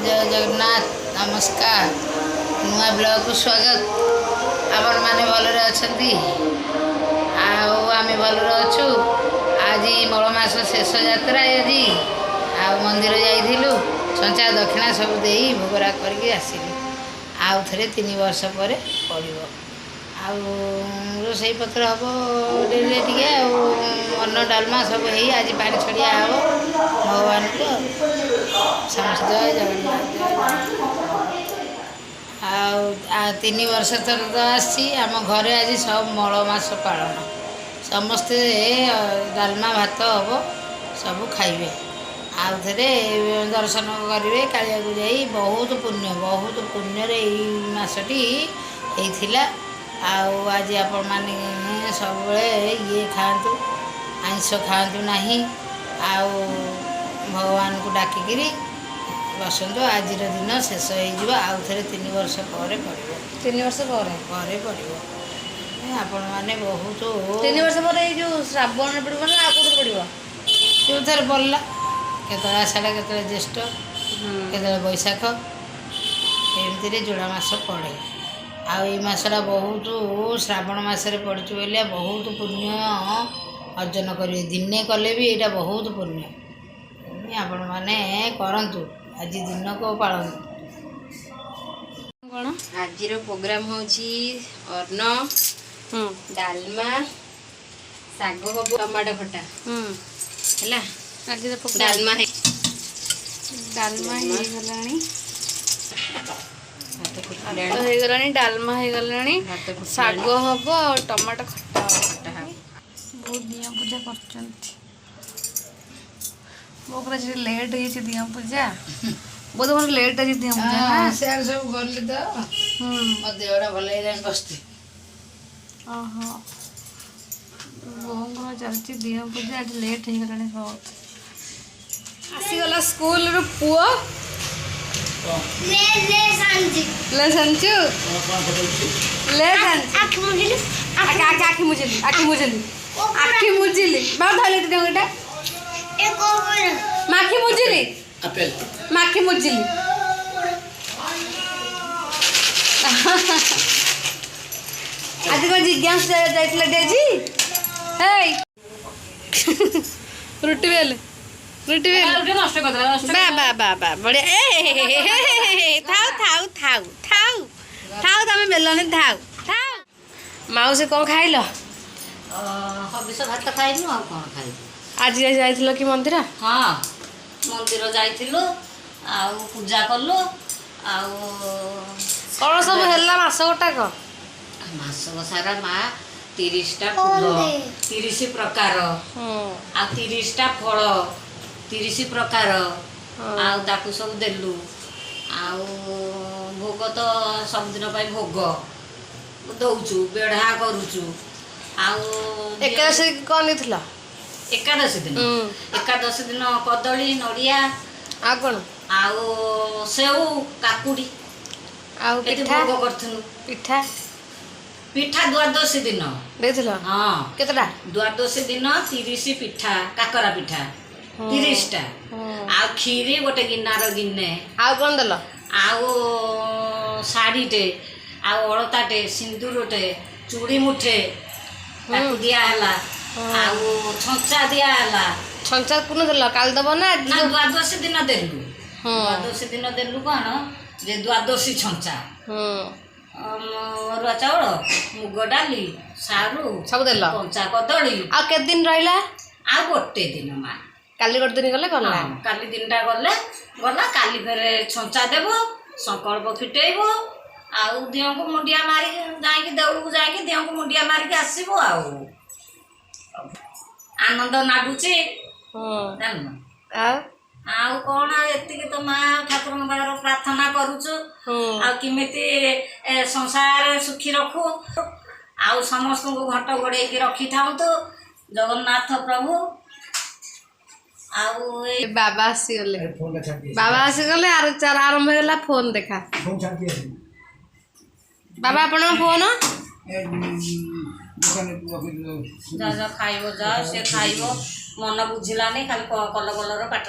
ଜୟ ଜଗନ୍ନାଥ। ନମସ୍କାର, ନୂଆ ବ୍ଲଗକୁ ସ୍ୱାଗତ। ଆପଣମାନେ ଭଲରେ ଅଛନ୍ତି ଆଉ ଆମେ ଭଲରେ ଅଛୁ। ଆଜି ମଳ ମାସ ଶେଷ ଯାତ୍ରା ଆଜି। ଆଉ ମନ୍ଦିର ଯାଇଥିଲୁ, ଛଞ୍ଚା ଦକ୍ଷିଣା ସବୁ ଦେଇ ଭୋଗରାଗ କରିକି ଆସିଲୁ। ଆଉ ଥରେ 3 ବର୍ଷ ପରେ ପଡ଼ିବ। ଆଉ ରୋଷେଇ ପତ୍ର ହେବ ଡେରିରେ ଟିକେ। ଆଉ ଅନ୍ନ ଡାଲମା ସବୁ ହେଇ ଆଜି ପାଣି ଛଡ଼ିଆ ହେବ ଭଗବାନଙ୍କୁ। ଆଉ ସମସ୍ତେ ଜୟ ଜଗନ୍ନାଥ, ଜୟ ଜଗନ୍ନାଥ। ଆଉ 3 ବର୍ଷ ଥରେ ତ ଆସିଛି। ଆମ ଘରେ ଆଜି ସବୁ ମଳ ମାସ ପାଳନ। ସମସ୍ତେ ଡାଲମା ଭାତ ହେବ, ସବୁ ଖାଇବେ। ଆଉ ଥରେ ଦର୍ଶନ କରିବେ କାଳିଆକୁ ଯାଇ। ବହୁତ ପୁଣ୍ୟ, ବହୁତ ପୁଣ୍ୟରେ ଏଇ ମାସଟି ହେଇଥିଲା। ଆଉ ଆଜି ଆପଣମାନେ ସବୁବେଳେ ଇଏ ଖାଆନ୍ତୁ, ଆଇଁଷ ଖାଆନ୍ତୁ ନାହିଁ। ଆଉ ଭଗବାନଙ୍କୁ ଡାକିକିରି ବସନ୍ତୁ। ଆଜିର ଦିନ ଶେଷ ହେଇଯିବ। ଆଉ ଥରେ 3 ବର୍ଷ ପରେ ପଡ଼ିବ। 3 ବର୍ଷ ପରେ। ପରେ ପଡ଼ିବ। ଆପଣମାନେ ବହୁତ 3 ବର୍ଷ ପରେ ଏଇ ଯୋଉ ଶ୍ରାବଣରେ ପଡ଼ିବ ନା ଆଉ କୋଉଥିରେ ପଡ଼ିବ? ଯେଉଁଥିରେ ପଡ଼ିଲା, କେତେବେଳେ ଆଷାଢ଼, କେତେବେଳେ ଜ୍ୟେଷ୍ଠ, କେତେବେଳେ ବୈଶାଖ, ଏମିତିରେ ଯୋଡ଼ା ମାସ ପଡ଼େ। ଆଉ ଏଇ ମାସଟା ବହୁତ ଶ୍ରାବଣ ମାସରେ ପଡ଼ିଛି ବୋଲି ବହୁତ ପୁଣ୍ୟ ଅର୍ଜନ କରିବେ। ଦିନେ କଲେ ବି ଏଇଟା ବହୁତ ପୁଣ୍ୟ। ଆପଣମାନେ କରନ୍ତୁ, ଆଜି ଦିନକୁ ପାଳନ୍ତୁ। କ'ଣ? ଆଜିର ପ୍ରୋଗ୍ରାମ ହେଉଛି ଅନ୍ନ, ଡାଲମା, ଶାଗ ହବ, ଟମାଟୋ ଖଟା। ହେଲା। ଆଜିର ପ୍ରୋଗ୍ରାମ। ଡାଲମା ଡାଲମା ହେଇଗଲାଣି। ଭାତ ଭାତ ଫୁଟିଲାଣି। ହେଇଗଲାଣି, ଡାଲମା ହେଇଗଲାଣି। ଭାତ ଫୁଟିଲାଣି। ଶାଗ ହବ ଆଉ ଟମାଟୋ ଖଟା ହବ। ଖଟା ହବ। ବହୁତ ଦିଅଁ ପୂଜା କରୁଛନ୍ତି। ବୋଉଙ୍କର ଆଜି ଲେଟ୍ ହେଇଯାଇଛି ଦିଅଁ ପୂଜା। ବୋଉ, ତମର ଲେଟ୍ ଆଜି ଦିଅଁ ପୂଜା ନା? ସିଆଡ଼େ ସବୁ ଗଲି ତ। ମୋ ଦେହଟା ଭଲ ହେଇଗଲାଣି, ବସିଛି। ଓହୋ, ବୋଉଙ୍କର ଚାଲିଛି ଦିଅଁ ପୂଜା, ଆଜି ଲେଟ୍ ହେଇଗଲାଣି ବହୁତ। ଆସିଗଲା ସ୍କୁଲରୁ ପୁଅ। ଲେସ୍ ଆଣିଛୁ, ଲେସ୍ ଆଣିଛୁ। ଆଖି ଆଖି ଆଖି ମୁଜିଲି, ଆଖି ମୁଜିଲି, ଆଖି ମୁଜିଲି। ବା ଧରିଲେ ଟିକେ ଏଇଟା। ମାଖି ମୁଜିଲି, ମାଖି ମୁଜିଲି। ଆଜି କ'ଣ ଜିଜ୍ଞାସ ଯାଇଥିଲା ଟି ଆଜି? ହେଇ, ରୁଟି ବେଲେ, ରୁଟି ବେଲେ। ନଷ୍ଟ କରିଦେଲା। ବା ବା ବା ବା, ବଢ଼ିଆ। ଏ ଥାଉ ଥାଉ ଥାଉ ଥାଉ ଥାଉ, ତମେ ବେଲନି, ଥାଉ ଥାଉ। ମାଉସୀ, କ'ଣ ଖାଇଲ? ହବିଷ ଭାତ ଖାଇନୁ, ଆଉ କ'ଣ ଖାଇବୁ? ଆଜି ଯାଇଥିଲ କି ମନ୍ଦିର? ହଁ, ମନ୍ଦିର ଯାଇଥିଲୁ ଆଉ ପୂଜା କଲୁ ଆଉ କ'ଣ ସବୁ ହେଲା ମାସ ଗୋଟାକ? ମାସକ ସାରା ମା 30ଟା ଫୁଲ, 30 ପ୍ରକାର, ଆଉ 30ଟା ଫଳ, 30 ପ୍ରକାର, ଆଉ ତାକୁ ସବୁ ଦେଲୁ। ଆଉ ଭୋଗ ତ ସବୁଦିନ ପାଇଁ ଭୋଗ ଦଉଛୁ, ବେଢ଼ା କରୁଛୁ ଆଉ ଏକାଦଶୀ କ'ଣ ନେଇଥିଲ? ଏକାଦଶୀ ଦିନ, ଏକାଦଶୀ ଦିନ କଦଳୀ, ନଡ଼ିଆ। ଆଉ କ'ଣ? ଆଉ ସେଉ, କାକୁଡ଼ି। ଆଉ ଏଠି ପିଠା? ଭୋଗ କରିଥିଲୁ। ପିଠା? ପିଠା ଦ୍ୱାଦଶୀ ଦିନ। ଦେଇଥିଲ? ହଁ। କେତେଟା? ଦ୍ୱାଦଶୀ ଦିନ 30 ପିଠା, କାକରା ପିଠା 30ଟା ଆଉ କ୍ଷୀରି ଗୋଟେ ଗିନାର ଗିନେ। ଆଉ କ'ଣ ଦେଲ? ଆଉ ଶାଢ଼ୀଟେ ଆଉ ଅଳତାଟେ, ସିନ୍ଦୁରଟେ, ଚୁଡ଼ି ମୁଠେ ତାକୁ ଦିଆହେଲା ଆଉ ଛଞ୍ଚା ଦିଆହେଲା। ଛଞ୍ଚା କୋଉ ଦେଲ? କାଲି ଦବ ନା ଆଜି? ନା, ଦ୍ୱାଦଶୀ ଦିନ ଦେଲୁ। ଦ୍ୱାଦଶୀ ଦିନ ଦେଲୁ କ'ଣ ଯେ ଦ୍ୱାଦଶୀ ଛଞ୍ଚା, ଅରୁଆ ଚାଉଳ, ମୁଗ ଡାଲି, ସାରୁ। ସବୁ ଦେଲ? କଞ୍ଚା କଦଳୀ। ଆଉ କେତେ ଦିନ ରହିଲା? ଆଉ ଗୋଟେ ଦିନ ମା। କାଲି ଗୋଟେ ଦିନ ଗଲେ ଗଲା। ହଁ, କାଲି ଦିନଟା ଗଲେ ଗଲା। କାଲି ଫେରେ ଛଞ୍ଚା ଦେବ, ସଂକଳ୍ପ ଫିଟେଇବ ଆଉ ଦିଅଙ୍କୁ ମୁଣ୍ଡିଆ ମାରିକି ଯାଇକି, ଦେଉଳକୁ ଯାଇକି ଦିଅଙ୍କୁ ମୁଣ୍ଡିଆ ମାରିକି ଆସିବ। ଆଉ ଆନନ୍ଦ ନାଗୁଛି। ଜାଣିଲ? ଆଉ? ଆଉ କ'ଣ, ଏତିକି ତ ମା ଠାକୁରଙ୍କ ପାଖରେ ପ୍ରାର୍ଥନା କରୁଛୁ। ଆଉ କେମିତି ଏ ସଂସାରରେ ସୁଖୀ ରଖୁ ଆଉ ସମସ୍ତଙ୍କୁ ଘଣ୍ଟ ଘୋଡ଼େଇକି ରଖିଥାନ୍ତୁ ଜଗନ୍ନାଥ ପ୍ରଭୁ। ଆଉ ଏଇ ବାବା ଆସିଗଲେ, ବାବା ଆସିଗଲେ। ଆର ଚାର ଆରମ୍ଭ ହେଇଗଲା ଫୋନ ଦେଖା। ବାବା, ଆପଣଙ୍କ ଫୋନ। ଯା ଯା, ଖାଇବ ଯା। ସେ ଖାଇବ, ମନ ବୁଝିଲାନି, ଖାଲି କଲ କଲର ପାଠ।